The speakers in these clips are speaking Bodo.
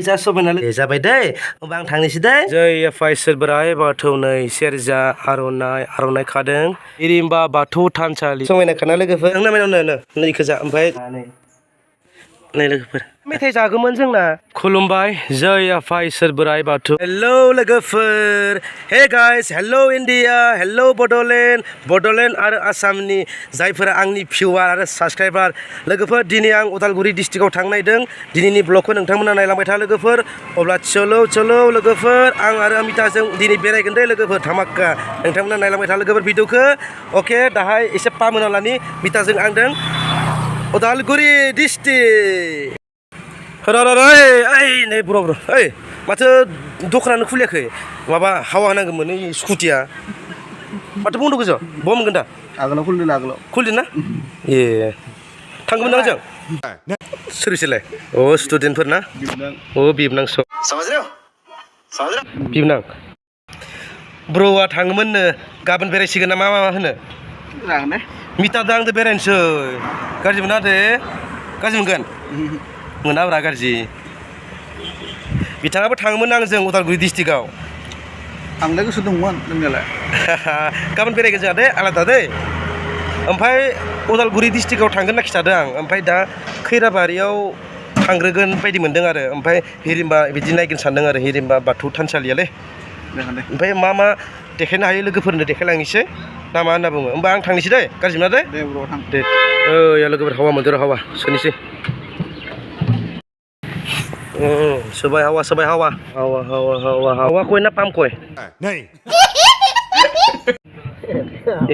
जासबाय नालाय जाबाय दै होमबा आं थांनोसै दै जै फाइसोर बोराय बाथौ नै सेरजा आर'नाइ खादों हिरिम्बा बाथौ थानसालि समायना खाना लोगोफोर नों नामायनावनो नै खोजा ओमफ्राय नै लोगोफोर मेथाइ जागौमोन जोंना खुलुमबाय जै आफा इसोर बोराय बाथौ हेलौ लोगोफोर hey guys hello India hello Bodoland आरो आसामनि जायफोरा आंनि भिउवार आरो साबस्क्राइबार लोगोफोर दिनै आं उदालगुरि डिस्ट्रिक्टआव थांनो नागिरदों दिनैनि ब्लगखौ नोंथांमोना नायलांबाय था लोगोफोर अब्ला चलो लोगोफोर आं आरो अमिताजों दिनै बेरायगोन दे लोगोफोर धामाका नोंथांमोना नायलांबाय था लोगोफोर भिडिअखौ अके दाहाय एसे पामोना लानि मिताजों आंदों उदालगुरि डिस्ट्रिक्ट नै ब्र ओइ माथो दखानानो खुलियाखै माबा हावा होनांगौमोन ओइ स्कुटिया माथो बन्द' गोजा बहा मोनगोन दा आगोलाव खुलिदों ना ए थांगौमोन ना जों सोरसोलाय अ स्टुडेन्टफोर ना अ बिबनां बिबनां ब्र'आ थाङोमोननो गाबोन बेरायसिगोन ना मा होनो मितादों आंजों बेरायनोसै गाज्रि मोना दे गाज्रि मोनगोन मोनाब्रा गाज्रि बिथाङाबो थाङोमोन आंजों उदालगुरि डिस्ट्रिक्टआव आंलाय गोसो दंमोन नोंनियालाय गाबोन बेरायगोन जोंहा दे आलादा दै ओमफ्राय उदालगुरि डिस्ट्रिक्टआव थांगोन ना खिथादों आं ओमफ्राय दा खैराबारियाव थांग्रोगोन बायदि मोनदों आरो ओमफ्राय हिरिम्बा बिदि नायगोन सानदों आरो हिरिम्बा बाथौ थानसालियालै ओमफ्राय मा देखायनो हायो लोगोफोरनो देखायलांनोसै ना मा होनना बुङो होमबा आं थांनोसै दे गाज्रि मोना दे दे या लोगोफोर हावा मोनदों हावा सोनोसै सोबाय हावा कय ना पाम कय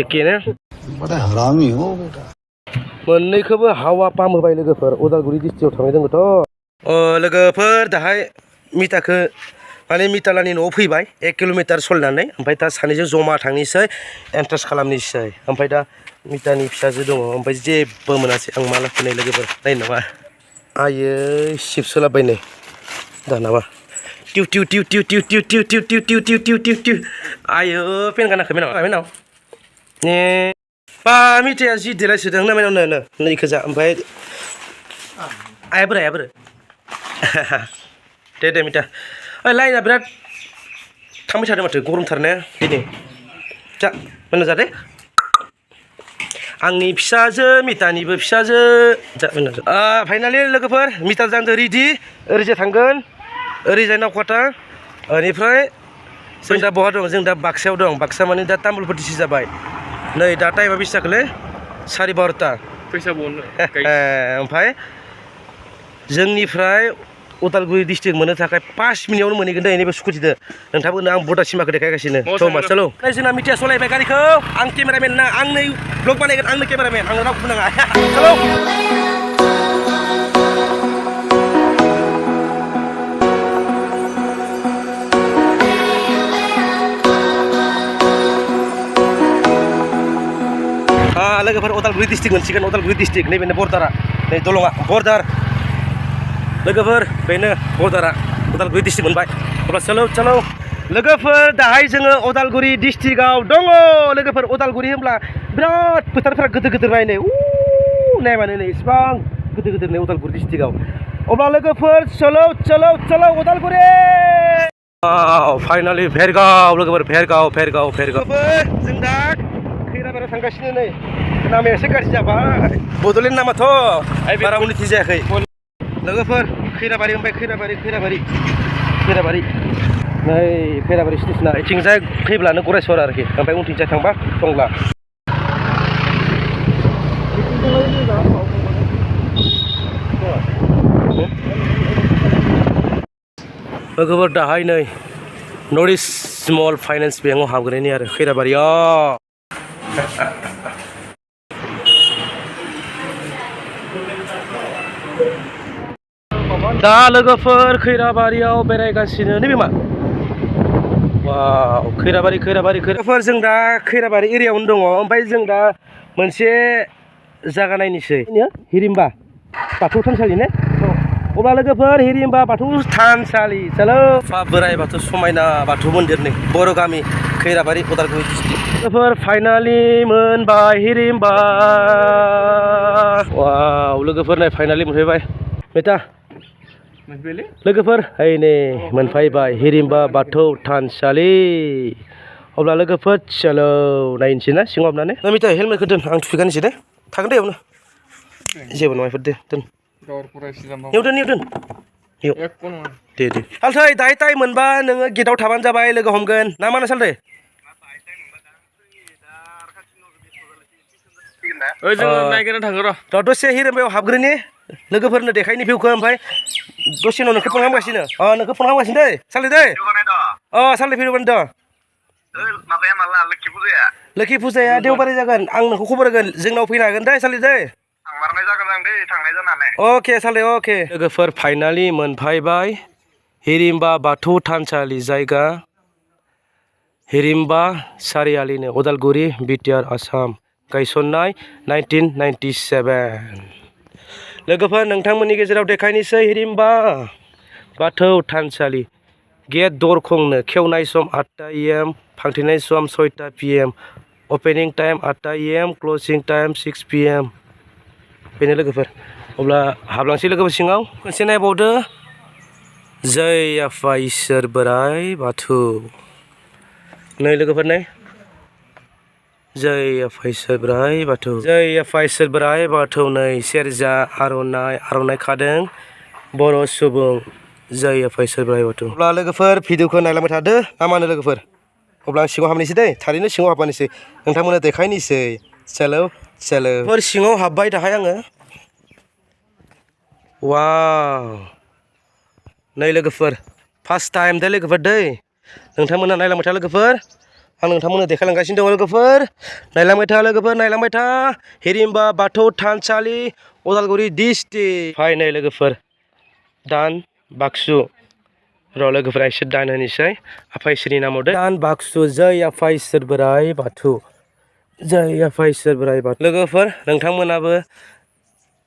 एके ने बड़ा हरामी हो बेटा मोननैखौबो हावा पाम होबाय लोगोफोर उदालगुरि डिस्ट्रिक्टआव थांनो दोङोथ' लोगोफोर दाहाय मिताखौ माने मितालानि न'आव फैबाय 1 किल'मिटार सलिनानै ओमफ्राय दा सानैजों जमा थांनोसै एन्ट्रेस्ट खालामनोसै ओमफ्राय दा मितानि फिसाजो दङ ओमफ्राय जेबो मोनासै आं माला फैनाय लोगोफोर नायनो नामा आयै सिबसोलाबाय नै दानाबा टिउ आयो पेन गानाखै मेनाव ने बा मिताया जि देलाय सोदों ना मेनावनो नै खोजा ओमफ्राय आयाबोरै दे मिता लाइना बिराद थांबाय थादों माथो गरमथार ने दिनै जा मोना जादे आंनि फिसाजो मितानिबो फिसाजो जा मोना फाइनालि लोगोफोर मिताजों आंजों रेडि ओरैजाय थांगोन ओरैजाय नावकाटा बेनिफ्राय जों दा बहा दं जों दा बाक्सायाव दं बाक्सा माने दा तामुलपुरथिसो जाबाय नै दा टाइमा बेसे जाखोलै 12:30 फैसा बनो ओमफ्राय जोंनिफ्राय उदालगुरि डिस्ट्रिक्ट मोननो थाखाय 5 मिनिटआवनो मोनहैगोन दे नैबे स्कुटिजों नोंथांबो आं बर्डार सिमाखौ देखायगासिनो चलो जोंना मिताया सलायबाय गारिखौ आं केमेरामेन ना आं नै ब्लग बानायगोन आंनो केमेरामेन आंनो रावखौबो नाङा चलो लोगोफोर उदालगुरि डिस्ट्रिक्ट मोनसिगोन उदालगुरि डिस्ट्रिक्ट नैबेनो बर्डारा नै दलङा बर्डार लोगोफोर बेनो बर्डारा उदालगुरि डिस्ट्रिक्ट मोनबाय अब्ला चलो लोगोफोर दाहाय जोङो उदालगुरि डिस्ट्रिक्टआव दङ लोगोफोर उदालगुरि होनब्ला बिराद फोथारफोरा गिदिर नाय नै नायबानो नै इसिबां गिदिर नै उदालगुरि डिस्ट्रिक्टआव अब्ला लोगोफोर चलो उदालगुरि फाइनालि भेरगाव लोगोफोर भेरगाव जों दा खैराबारियाव थांगासिनो नै नामा एसे गाज्रि जाबाय बड'लेण्ड नामाथ' बारा उन्नति जायाखै लोगोफोर खैराबारि ओमफ्राय खैराबारि नै खैराबारि स्टेसना इथिंजाय फैब्लानो गरायसर आरोखि ओमफ्राय उनथिंजाय थांबा टंला लोगोफोर दाहाय नै नर्थ इस्ट स्मल फाइनान्स बेंकआव हाबग्रायनि आरो खैराबारियाव दा लोगोफोर खैराबारियाव बेरायगासिनो नैबे मा वाव खैराबारि जों दा खैराबारि एरियायावनो दङ ओमफ्राय जों दा मोनसे जायगा नायनोसै हिरिम्बा बाथौ थानसालि ने अब्ला लोगोफोर हिरिम्बा बाथौ थानसालि चलो बोराय बाथौ समायना बाथौ मन्दिर नै बर' गामि खैराबारि उदालगुरि लोगोफोर फाइनालि मोनबाय हिरिम्बा वाव लोगोफोर नै फाइनालि मोनफैबाय मेता लोगोफोर नै मोनफैबाय हिरिम्बा बाथौ थानसालि अब्ला लोगोफोर चलो नायनोसै ना सिङाव हाबनानै मिथाय हेलमेटखौ दोन आं थुफैगानोसै दे थागोन दे बेयावनो जेबो नङा बेफोर दे दोन बेयाव दोन बेयाव दोन दे दे सालथै दाहाय टाइम मोनबा नोङो गेटआव थाबानो जाबाय लोगो हमगोन ना मा होनो सालथै र' दसे हिरिम्बायाव हाबग्रोनि लोगोफोरनो देखायनि भिउखौ ओमफ्राय दसे उनाव नोंखौ फन खालामगासिनो नोंखौ फन खालामगासिनो दै सालथै दै सालथै भिडिअ बानायदों माबाया माला लोखि फुजाया देवबारै जागोन आं नोंखौ खबर होगोन जोंनाव फैनो हागोन दै सालथै दै थांमारनाय जागोन आं दै थांनाय जानानै अके सालथै अके लोगोफोर फाइनालि मोनफैबाय हिरिम्बा बाथौ थानसालि जायगा हिरिम्बा सारियालिनो उदालगुरि बिटिआर आसाम गायसननाय 1997 लोगोफोर नोंथांमोननि गेजेराव देखायनोसै हिरिम्बा बाथौ थानसालि गेट दरखंनो खेवनाय सम 8 AM फांथेनाय सम 6 PM opening time 8 AM closing time 6 PM बेनो लोगोफोर अब्ला हाबलांसै लोगोफोर सिङाव खनसे नायबावदो जै आफा इसोर बोराइ बाथौ नै लोगोफोर नै जै आफा इसोर बोराइ बाथौ जै आफा इसोर बोराइ बाथौ नै सेरजा आर'नाइ खादों बर' सुबुं जै आफा इसोर बोराइ बाथौ अब्ला लोगोफोर भिडिअखौ नायलांबाय थादो ना मा होनो लोगोफोर अब्ला आं सिङाव हाबनोसै दै थारैनो सिङाव हाबनोसै नोंथांमोननो देखायनोसै चलो सिङाव हाबबाय दाहाय आङो वाव नै लोगोफोर फार्स्ट टाइम दे लोगोफोर दै नोंथांमोना नायलांबाय था लोगोफोर आं नोंथांमोननो देखायलांगासिनो दङ लोगोफोर नायलांबाय था हिरिम्बा बाथौ थानसालि उदालगुरि डिस्ट्रिक्ट फाइनाल लोगोफोर दान बाक्सु र' लोगोफोरा एसे दान होनोसै आफा इसोरनि नामाव दे दान बाक्सु जै आफा इसोर बोराइ बाथौ जै आफा इसोर बोराइ बाथौ लोगोफोर नोंथांमोनाबो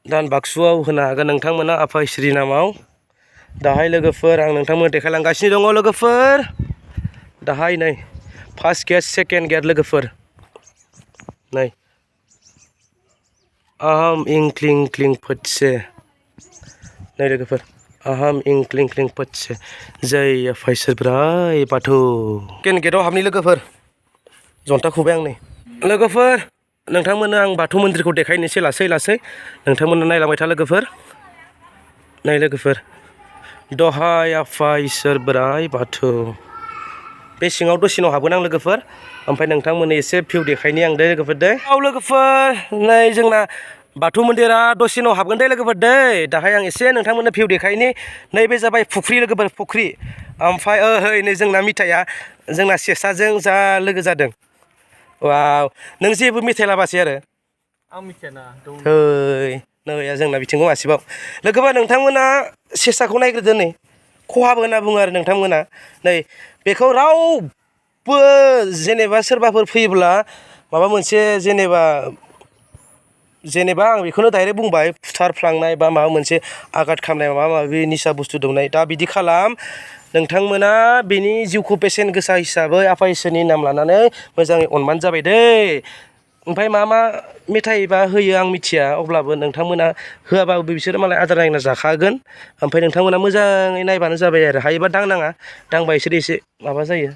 दान बाक्सुआव होनो हागोन नोंथांमोना आफा इसोरनि नामाव दाहाय लोगोफोर आं नोंथांमोन देखायलांगासिनो दङ लोगोफोर दाहाय नै फार्स्ट गेट सेकेन्ड गेट लोगोफोर नै आहम इंक्लिं क्लिं फुटसे नै लोगोफोर आहम इंक्लिं क्लिं फुटसे जै आफा इसोर बोराइ बाथौ सेकेन्ड गेटआव हाबनि लोगोफोर जन्था खुबाय आं नै लोगोफोर नोंथांमोननो आं बाथौ मन्दिरखौ देखायनोसै लासै नोंथांमोननो नायलांबाय था लोगोफोर नै लोगोफोर दहाय आफा इसोर बोराइ बाथौ बे सिङाव दसेनाव हाबगोन आं लोगोफोर ओमफ्राय नोंथांमोननो एसे भिउ देखायनि आं दे लोगोफोर दे लोगोफोर नै जोंना बाथौ मन्दिरा दसेनाव हाबगोन दे लोगोफोर दै दाहाय आं एसे नोंथांमोननो भिउ देखायनि नैबे जाबाय फुख्रि लोगोफोर फुख्रि ओमफ्राय नै जोंना मिथाइया जोंना सेसाजों जा लोगो जादों वाव नों जेबो मेथाइ लाबासै आरो आं मिथियाना नै जोंना बिथिंखौ मासेबाव लोगोफोर नोंथांमोना सेसाखौ नायग्रोदो नै खहाबो होनना बुङो आरो नोंथांमोना नै बेखौ रावबो जेनेबा सोरबाफोर फैयोब्ला माबा मोनसे जेनेबा आं बेखौनो डाइरेक्ट बुंबाय फुथारफ्लांनाय बा माबा मोनसे आघात खालामनाय माबा माबि निसा बुस्थु दौनाय दा बिदि खालाम नोंथांमोना बेनि जिउखौ बेसेन गोसा हिसाबै आफा इसोरनि नाम लानानै मोजाङै अनबानो जाबाय दै ओमफ्राय मा मेथाइ बा होयो आं मिथिया अब्लाबो नोंथांमोना होआबाबो बिसोरो मालाय आदार नायना जाखागोन ओमफ्राय नोंथांमोना मोजाङै नायबानो जाबाय आरो हायोबा दांनाङा दांबा इसोर एसे माबा जायो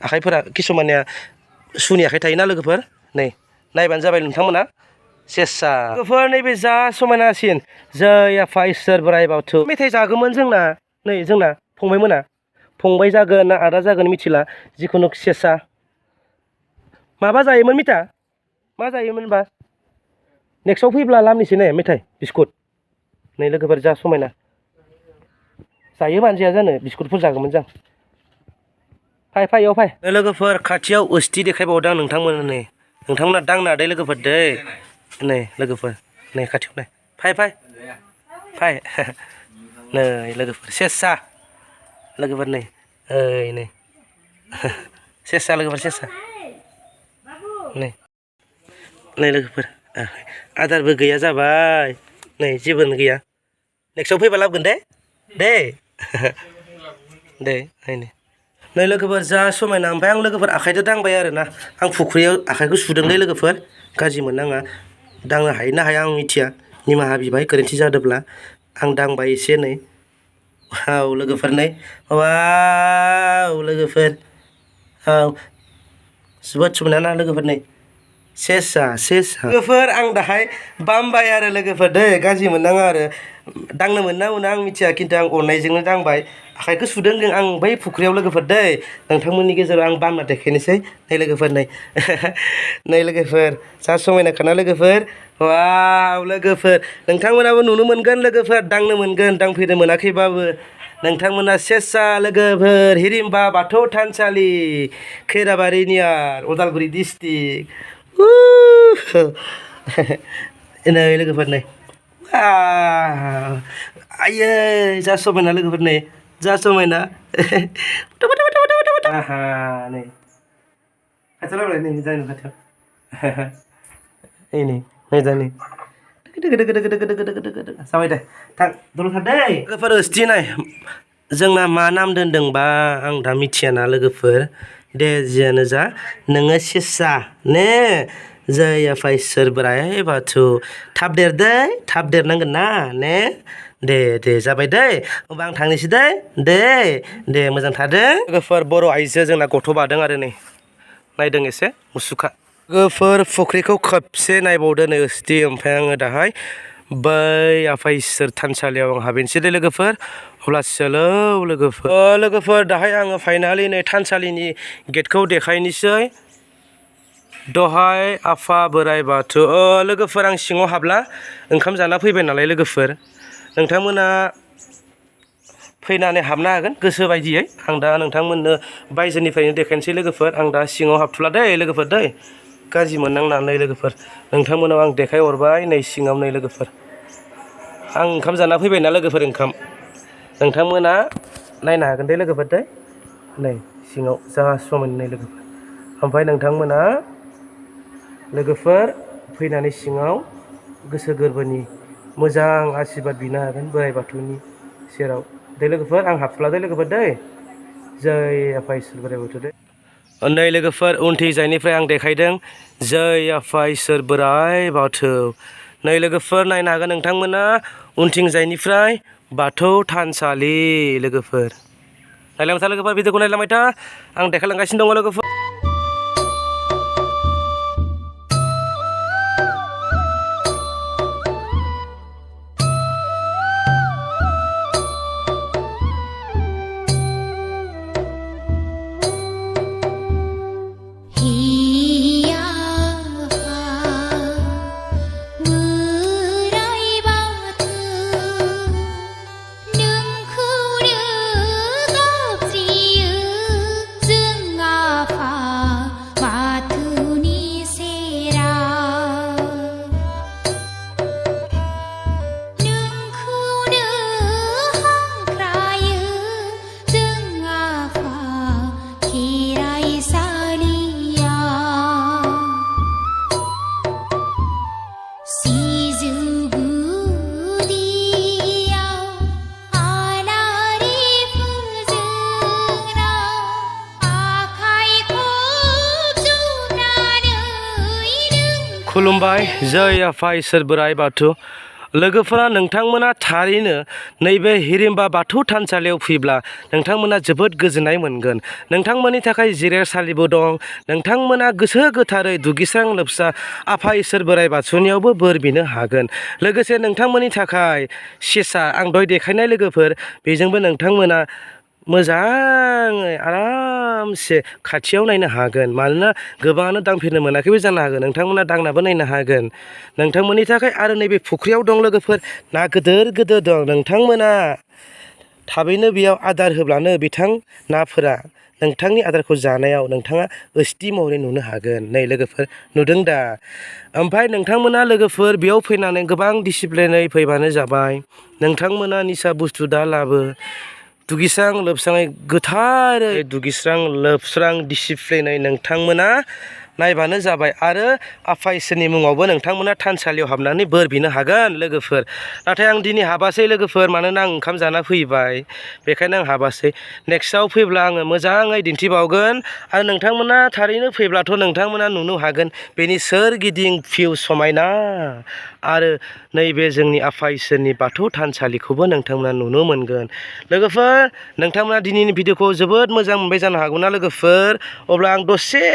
आखाइफोरा किसुमानिया सुनि आखाइ थायोना लोगोफोर नै नायबानो जाबाय नोंथांमोना सेसा लोगोफोर नैबे जा समायनासिन जै आफा इसोर बोराइ बाथौ मेथाइ जागौमोन जोंना नै जोंना फंबाय जागोन ना आदा जागोन मिथिला जिखुनु सेसा माबा जायोमोन मिथा मा जायोमोनबा नेक्स्टआव फैब्ला लामनोसै ने मेथाइ बिस्कुट नै लोगोफोर जा समायना जायो मानो जाया जानो बिस्कुटफोर जागौमोन जों फाय इयाव फाय लोगोफोर खाथियाव ओस्थि देखायबावदों आं नोंथांमोना दांनो हादै लोगोफोर दै नै लोगोफोर नै खाथियाव नै फाय नै लोगोफोर सेसा लोगोफोर नै नै सेसा लोगोफोर सेसा नै लोगोफोर आदारबो गैया जाबाय नै जेबोनो गैया नेक्स्टआव फैबा लाबोगोन दे नै लोगोफोर जा समायना ओमफ्राय आं लोगोफोर आखाइजों दांबाय आरोना आं फुख्रियाव आखाइखौ सुदों दे लोगोफोर गाज्रि मोननाङा दांनो हायो ना हाया आं मिथिया निमाहा बिबाय गोरोन्थि जादोंब्ला आं दांबाय एसे नै वाव लोगोफोर नै वाव लोगोफोर औ जोबोद समायना लोगोफोर नै सेसा लोगोफोर आं दाहाय बामबाय आरो लोगोफोर दै गाज्रि मोननाङा आरो दांनो मोनना मोना आं मिथिया खिन्थु आं अननायजोंनो दांबाय आखाइखौ सुदों जों आं बै फुख्रियाव लोगोफोर दै नोंथांमोननि गेजेराव आं बामना देखायनोसै नै लोगोफोर नै लोगोफोर जा समायनाखाना लोगोफोर वाव लोगोफोर नोंथांमोनाबो नुनो मोनगोन लोगोफोर दांनो मोनगोन दांफेरनो मोनाखैबाबो नोंथांमोना सेसा लोगोफोर हिरिम्बा बाथौ थानसालि खैराबारि नियार उदालगुरि डिस्ट्रिक्ट नै लोगोफोर नै आयै जा समायना लोगोफोर नै जा समायना आहा नै खाथियाव लाबोलाय नै जानो खाथियाव नै जानि जाबाय दे थां दलर थार दै लोगोफोर अस्टि नाय जोंना मा नाम दोनदोंबा आं दा मिथियाना लोगोफोर दे जियानो जा नोङो सेसा ने जै आफा इसोर बोराइ बाथौ थाब देर दै थाब देरनांगोन ना ने दे जाबाय दै होमबा आं थांनोसै दे मोजां थादों लोगोफोर बर' आइजो जोंना गथ' बादों आरो नै नायदों एसे मुसुखा लोगोफोर फुख्रिखौ खेबसे नायबावदो नै अस्टि ओमफ्राय आङो दाहाय बै आफा इसोर थानसालियाव आं हाबहैनोसै दे लोगोफोर अब्लासो लोगोफोर दाहाय आङो फाइनालि नै थानसालिनि गेटखौ देखायनोसै दहाय आफा बोराइ बाथौ लोगोफोर आं सिङाव हाबला ओंखाम जाना फैबाय नालाय लोगोफोर नोंथांमोना फैनानै हाबनो हागोन गोसो बायदियै आं दा नोंथांमोननो बायजोनिफ्रायनो देखायनोसै लोगोफोर आं दा सिङाव हाबथ'ला दै लोगोफोर दै गाज्रि मोननांनानै लोगोफोर नोंथांमोनाव आं देखायहरबाय नै सिङाव नै लोगोफोर आं ओंखाम जाना फैबायना लोगोफोर ओंखाम नोंथांमोना नायनो हागोन दे लोगोफोर दै नै सिङाव जा समायना नै लोगोफोर ओमफ्राय नोंथांमोना लोगोफोर फैनानै सिङाव गोसो गोरबोनि मोजां आशीर्बाद बिनो हागोन बोराइ बाथौनि सेराव दे लोगोफोर आं हाबथ'ला दे लोगोफोर दै जै आफा इसोर बोराइ बाथौ दै नै लोगोफोर उनथिंजायनिफ्राय आं देखायदों जै आफा इसोर बोराइ बाथौ नै लोगोफोर नायनो हागोन नोंथांमोना उनथिंजायनिफ्राय बाथौ थानसालि लोगोफोर नायलांबाय था लोगोफोर भिडिअखौ नायलांबाय था आं देखायलांगासिनो दङ लोगोफोर खुलुमबाय जै आफा इसोर बोराइ बाथौ लोगोफोरा नोंथांमोना थारैनो नैबे हिरिम्बा बाथौ थानसालियाव फैब्ला नोंथांमोना जोबोद गोजोननाय मोनगोन नोंथांमोननि थाखाय जिरायसालिबो दं नोंथांमोना गोसो गोथारै दुगैस्रां लोबस्रां आफा इसोर बोराइ बाथौनियावबो बोर बिनो हागोन लोगोसे नोंथांमोननि थाखाय सेसा आं दहाय देखायनाय लोगोफोर बेजोंबो नोंथांमोना मोजाङै आरामसे खाथियाव नायनो हागोन मानोना गोबाङानो दांफेरनो मोनाखैबो जानो हागोन नोंथांमोना दांनाबो नायनो हागोन नोंथांमोननि थाखाय आरो नैबे फुख्रियाव दं लोगोफोर ना गिदिर दं नोंथांमोना थाबैनो बेयाव आदार होब्लानो बिथां नाफोरा नोंथांनि आदारखौ जानायाव नोंथाङा अस्टि महरै नुनो हागोन नै लोगोफोर नुदों दा ओमफ्राय नोंथांमोना लोगोफोर बेयाव फैनानै गोबां डिसिप्लिनै फैबानो जाबाय नोंथांमोना निसा बुस्थु दा लाबो दुगैस्रां लोबस्राङै गोथारै दुगैस्रां लोबस्रां डिसिप्लिनै नोंथांमोना नायबानो जाबाय आरो आफा इसोरनि मुङावबो नोंथांमोना थानसालियाव हाबनानै बोर बिनो हागोन लोगोफोर। नाथाय आं दिनै हाबासै लोगोफोर, मानोना आं ओंखाम जाना फैबाय, बेखायनो आं हाबासै। नेक्स्टआव फैब्ला आङो मोजाङै दिन्थिबावगोन आरो नोंथांमोना थारैनो फैब्लाथ' नोंथांमोना नुनो हागोन बेनि सोरगिदिं भिउ समायना आरो नैबे जोंनि आफा इसोरनि बाथौ थानसालिखौबो नोंथांमोना नुनो मोनगोन। लोगोफोर नोंथांमोना दिनैनि भिडिअखौ जोबोद मोजां मोनबाय जानो हागौ ना लोगोफोर। अब्ला आं दसे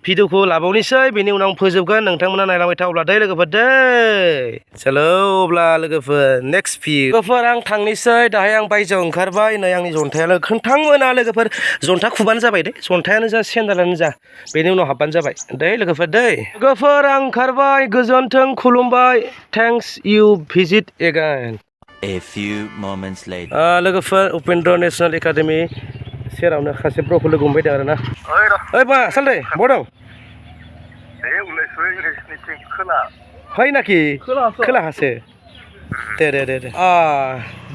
भिडिअखौ लाबावनोसै, बेनि उनाव फोजोबगोन। नोंथांमोना नायलांबाय था अब्ला दै लोगोफोर दै। चलो अब्ला लोगोफोर नेक्स्ट भिउ। लोगोफोर आं थांनोसै, दाहाय आं बायजोआव ओंखारबाय। नै आंनि जन्थायानो खोन्थां मोना लोगोफोर, जन्था खुबानो जाबाय दे, जन्थायानो जा सेन्देलानो जा, बेनि उनाव हाबबानो जाबाय दै लोगोफोर दै। लोगोफोर आं ओंखारबाय, गोजोन्थों, खुलुमबाय, thanks you visit again. A few moments later. लोगोफोर उपेन्द्र नेसनेल एकाडेमि सेरावनो सासे ब्र'खौ लोगो मोनबाय दं आरोना। ओइ मा सालथे बहा दं? खोला है नाखि खोलाहासो। दे दे दे दे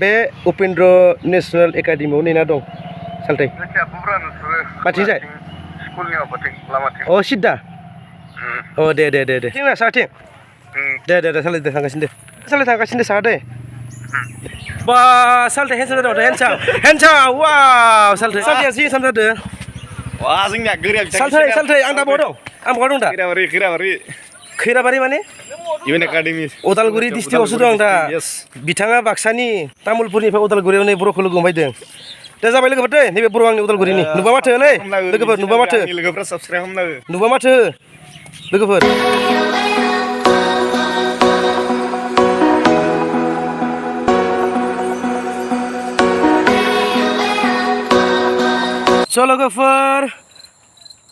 बे उपेन्द्र नेसनेल एकाडेमियाव नेना दं सालथे। माथिंजाय? अ सिद्दा? अ दे दे दे दे थिंना साथिं? दे दे दे सालथे थांगासिनो दे, सालथे थांगासिनो दे साहा दे। बा सालथे हेन्डसाम जादों, हेन्डसाम हेन्डसाम, वाव सालथे सालथेया जि हेन्डसाम जादों। wah जोंनिया गोरिया सालथे सालथे आं दा बहा दं? आं बहा दं दा? खैराबारि खैराबारि माने? इउएन एकाडेमि उदालगुरि डिस्ट्रिक्टआवसो दं आं दा। बिथाङा बाक्सानि तामुलपुरनिफ्राय उदालगुरियाव नै बर'खौ लोगो मोनबायदों। दे जाबाय लोगोफोर दे, नैबे बर' आंनि उदालगुरिनि। नुबा माथो नै लोगोफोर, नुबा माथो, लोगोफोरा साबस्क्राइब खालामनांगो, नुबा माथो लोगोफोर। स' लोगोफोर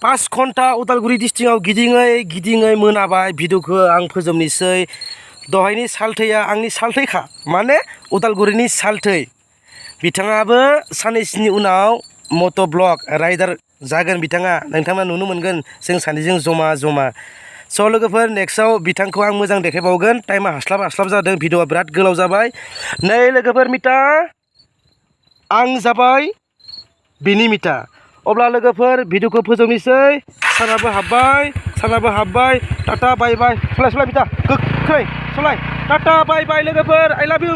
5 घन्टा उदालगुरि डिस्ट्रिक्टआव गिदिङै मोनाबाय। भिडिअखौ आं फोजोबनोसै। दहायनि सालथैया आंनि सालथैखा, माने उदालगुरिनि सालथै। बिथाङाबो साननैसोनि उनाव मट' ब्लग राइडार जागोन बिथाङा, नोंथांमोना नुनो मोनगोन जों सानैजों जमा जमा। स' लोगोफोर नेक्स्टआव बिथांखौ आं मोजां देखायबावगोन। टाइमा हास्लाब जादों, भिडिअआ बिराद गोलाव जाबाय। नै लोगोफोर मिटा आं जाबाय बिनि मिटा। अब्ला लोगोफोर भिडिअखौ फोजोबनोसै। सानाबो हाबबाय, टाटा बाय बाय। सलाय बिटा गोख्रै सलाय, टाटा बाय बाय लोगोफोर, आइ लाभ इउ।